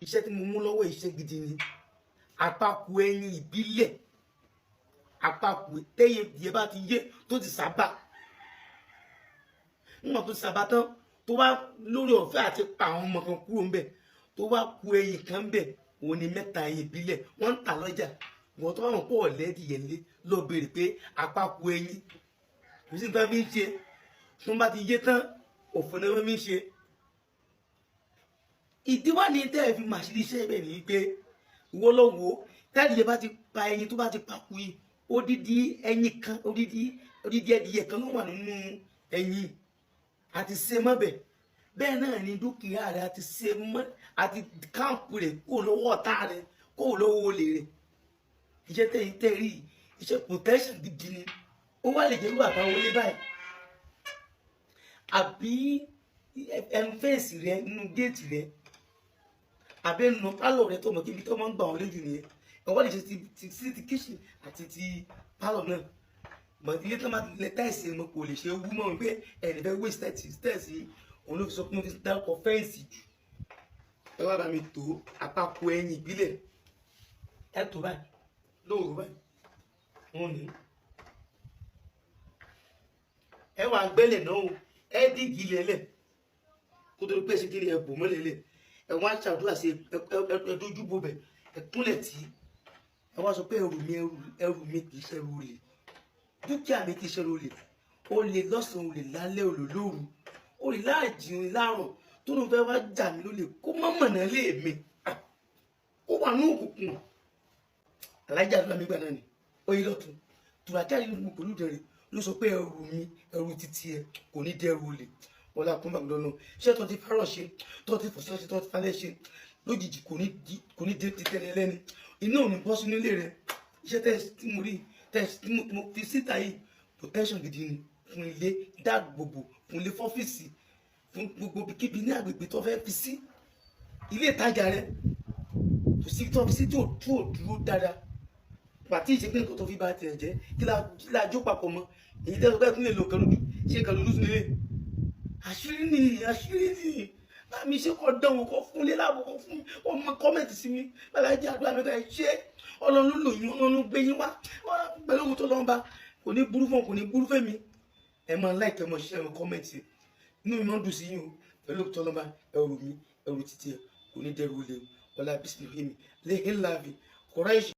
Iṣẹ́ tí mo mú lọ́wọ́, iṣẹ́ gidi ni. Àpapọ̀ ẹyin ìbílẹ̀, àpapọ̀ tẹ́yẹ díẹ̀ bá ti yé tó ti sábà nígbà tó ti sábà tán, tó bá lórí ọ̀fẹ́ àti pa àwọn ọmọ kan kúrò ńbẹ̀, tó bá ku ẹyin kan ńbẹ̀, òun ni mẹ́ta ẹyin ìbílẹ̀ wọ́n ń tà lọ́jà. Wọ́n tó bá wọn pọ̀ lẹ́dìyẹ lé lọ béèrè pé àpapọ̀ ẹyin kò sí nǹkan fi ń ṣe. Tó bá ti yé tán, òfò náà wọ́n fi ń ṣe. Ìdí wà ní tẹ́ ẹ fi màṣírí iṣẹ́ ibẹ̀ ní pé ìwọ lọ wò ó, tẹ́lẹ̀ bá ti pa ẹyin, tó bá ti pa kú yìí, odidi ẹyin kan, odidi ẹdìyẹ kan ló wà nínú ẹyin àti ṣe mọ́bẹ̀. Bẹ́ẹ̀ náà ni dúkìá rẹ̀ àti ṣe mọ́ àti káàpù rẹ̀ kó lọ́wọ́ ọ̀tá rẹ̀, kó lọ́wọ́ olè rẹ̀. Iṣẹ́ tẹ̀yìn tẹ̀rí, iṣẹ́ protection gidi ni. Ó wà lè jẹ́ wíwà bá wọlé báyìí àbí ẹnu fence rẹ, nínú géètì rẹ, àbí ẹnu pálọ̀ rẹ, tó mọ̀ kí ibi tó máa ń gbà wọ́n lójú nìyẹn. Ẹ wọ́n lè ṣe ti kitchen àti ti pálọ̀ náà mọ̀. Ilé tó máa lẹ tiles mọ̀ kò lè ṣe wú mọ́ wípé ẹni fẹ́ wé tiles. Òun ló fi sọ pé mo fi dárúkọ fence jù. Ẹ wá bá mi tó àpapọ̀ ẹyin ìbílẹ̀, ẹ tó báyìí lóòrò báyìí, wọn ní ẹ wà gbẹ́lẹ̀ náà o, ẹ dìgì lẹ́lẹ̀ kó tó pẹ́ sí kiri, ẹ bò mọ́lẹ̀ lẹ̀, ẹ wá ṣàdúrà sí, ẹ dójú bo bẹ̀, ẹ kúnlẹ̀ tí ẹ wá sọ pé ẹrù mi, ẹrù mi kì í ṣẹrù olè, dúkìá mi kì í ṣẹrù olè. Olè lọ́sàn-án, olè lálẹ́, olè lóru, olè láàjì, olè láàrọ̀ tó ló fẹ́ wá jà mí lólè, kó má mọ̀nà lé mi, ó wà ní òkùnkùn. Alájà àdúrà mi gbà náà ni oyin lọ́tún tùràjáde ní pẹ̀lú ìdẹ̀rẹ̀ ló sọ pé ẹrù mi, ẹrù títí ẹ kò ní dẹrù olè. Ọlá kúnbàgbọ́n náà, ṣé tó ti fárọ̀ ṣe, tó ti fọ̀sọ́ ṣe, tó ti falẹ̀ ṣe lójijì, kò ní dé títẹ̀lẹ̀ lẹ́ni, iná ò ní bọ́ sínú ilé rẹ. Iṣẹ́ tẹ́ tí mo rí, tẹ́ tí mo fi síta yìí, protection gidi ni fún ilé, dáàbòbò fún ilé, fọ́fíìsì, fún gbogbo ibikíbi ní agbègbè tó fẹ́ fi sí, ilé ìtajà rẹ, kò sí tó fi sí tí ò dúró dáadáa. Pàtí ìṣe pé nǹkan tó fi bá tiẹ̀ jẹ́ kí la jó papọ̀ mọ́ èyí tẹ́ fẹ́ tún lè lo nǹkan lójú ṣé nǹkan lójú tún lè. Àṣírí ni, àṣírí ni. Bá mi ṣe kọ́ dánwò, kọ́ fún lé láàbò, kọ́ fún ọmọ comment sí mi. Bàbá jẹ́ àdúrà mi ká ẹ ṣe. Ọlọ́run ló lò yín, Ọlọ́run ló gbé yín wá pẹ̀lú ohun tó lọ́n bá. Kò ní burú fún ọ, kò ní burú fẹ́mi. Ẹ máa like, ẹ máa share, ẹ máa comment. Inú mi máa ń dùn sí yín o. Pẹ̀lú ohun tó lọ́n bá, ẹrù mi, ẹrù títí ẹ kò ní dẹrù olè. Ọlá bisimilahi lẹ́hìn láàfin kọ́ra.